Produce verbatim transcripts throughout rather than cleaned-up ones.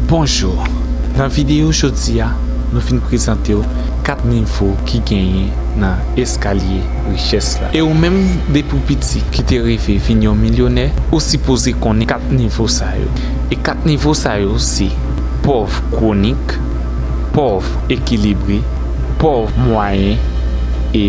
Bonjou. Nan videyo jodi a, nou vin prezante w kat nivo ki genyen nan eskalye richès la. E ou menm, depi w piti, ki te reve vin yon milyonè, ou sipoze konnen kat nivo sa yo. E kat nivo sa yo se pòv kwonik, pòv ekilibre, pòv mwayen e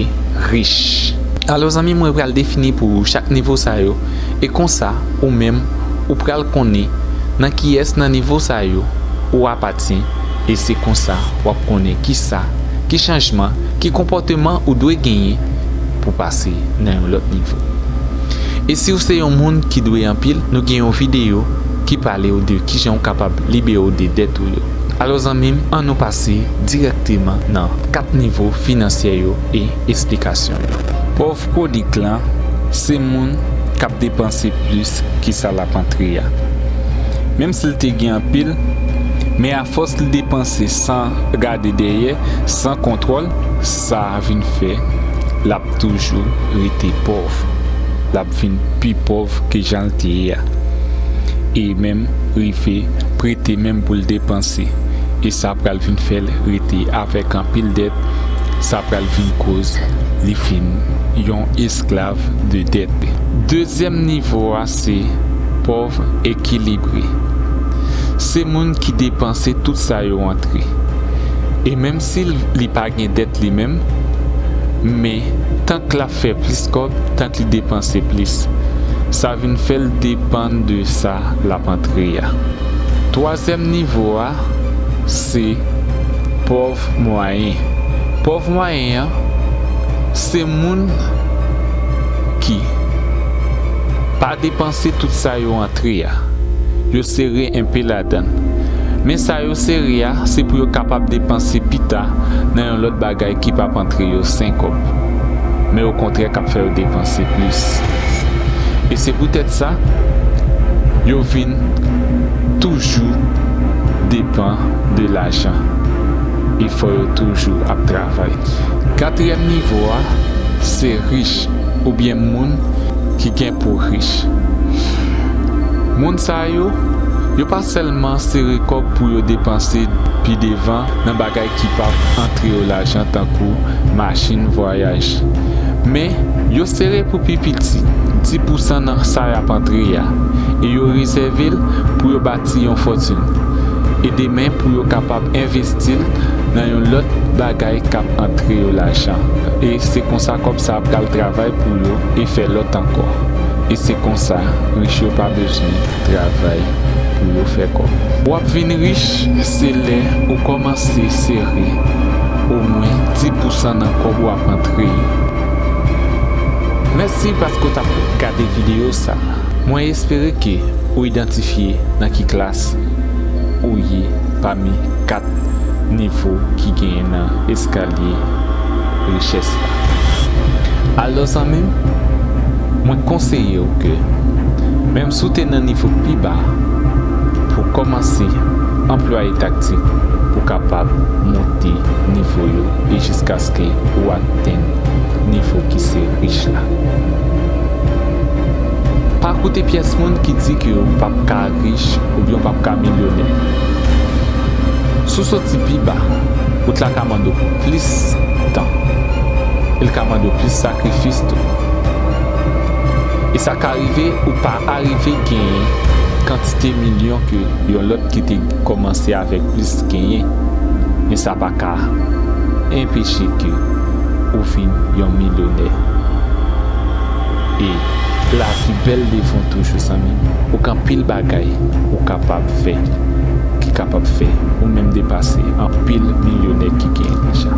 rich. Alò, zanmi, mwen pral defini pou ou chak nivo sa yo. E konsa, ou menm, ou pral konnen nan kiyès nan nivo sa yo ou apatyen, e se konsa w ap konnen kisa, ki chanjman, ki konpòteman ou dwe genyen pou pase nan yon lòt nivo. E si w se yon moun ki dwe anpil, nou gen yon videyo ki pale w de kijan w kapab libere w de dèt ou yo. Alò, zanmi m, ann nou pase dirèkteman nan kat nivo finansyè yo e esplikasyon yo. Pòv kwonik lan se moun k ap depanse plis ke sa l ap antre a. Menm si l te gen anpil, men afòs li depanse san gade dèyè, san kontwòl, sa vin fè l ap toujou rete pòv. L ap vin pi pòv ke jan l te ye a. E menm rive prete menm pou l depanse. E sa pral vin fè l rete avèk anpil dèt. Sa pral vin koz li vin yon esklav de dèt. Dezyèm nivo a se pòv ekilibre. Se moun ki depanse tout sa yo antre. E menm si li pa gen dèt li menm, men tank l ap fè plis kòb, tank li depanse plis, sa vin fè l depann de sa l ap antre a. Twazyèm nivo a, se pòv mwayen. Pòv mwayen an, se moun ki pa depanse tout sa yo antre a. Yo sere enpe ladan l. Men sa yo sere a, se pou yo kapab depanse pita nan yon lòt bagay ki p ap antre yo sen kòb. Men okontrè, k ap fè yo depanse plis. E se poutèt sa, yo vin toujou depann de lajan. E fò yo toujou ap travay. Katriyèm nivo a, se rich oubyen moun ki gen po rich. Moun sa yo, yo pa sèlman sere kòb pou yo depanse pi devan nan bagay ki p ap antre yo lajan, tankou machin, vwayaj. Men, yo sere pou pi piti dis pousan nan sa y ap antre a, e yo rezève l pou yo bati yon fòtin. E demen pou yo kapab envesti l nan yon lòt bagay k ap antre yo lajan. E se konsa kòb sa a pral travay pou yo e fè lòt ankò. E se konsa, rich yo pa bezwen travay pou yo fè kòb. W ap vin rich, se lè ou kòmanse sere omwen dis pousan nan kòb w ap antre yo. Mèsi paske w t ap gade videyo sa a. Mwen espere ke ou idantifye nan ki klas ou ye pami kat nivo ki genyen nan eskalye richès la. Alò, zanmi m, mwen konseye w ke, menm si w te nan nivo k pi ba, pou w kòmanse anplwaye taktik pou w kapab monte nivo yo e jiskaske ou atenn nivo ki se rich la. Pa koute pyès moun ki di ke w p ap ka rich oubyen w p ap ka milyonè. Si w soti pi ba, wout la ka mande w plis tan. E l ka mande w plis sakrifis tou. E sa ka rive ou pa arive genyen kantite milyon ke yon lòt ki te kòmanse avèk plis genyen. Men sa pa ka enpeche ke ou vin yon milyonè. E lavi bèl devan w toujou, zanmi m. Ou gen anpil bagay ou kapab fè, ki kapab fè ou menm depase anpil milyonè ki genyen deja.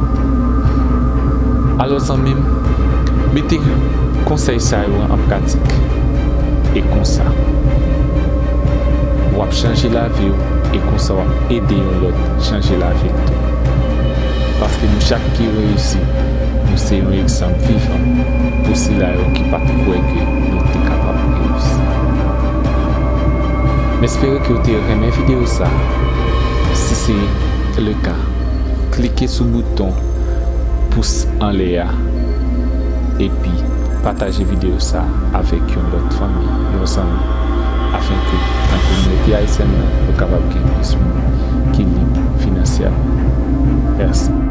Alò, zanmi m, mete konsèy sa yo an pratik. E konsa, w ap chanje lavi w, e konsa w ap ede yon lòt chanje lavi l tou. Paske nou chak ki reyisi, nou se yon egzanp vivan pou sila yo ki pa t kwè ke nou te kapab reyisi. M espere ke w te renmen videyo sa a. Si se le ka, klike sou bouton pous anlè a, epi pataje videyo sa a avèk yon lòt fanmi, yon zanmi, afenke ann kominote ayisyèn nan, pou kapab gen plis moun ki lib finansyèman. Mèsi.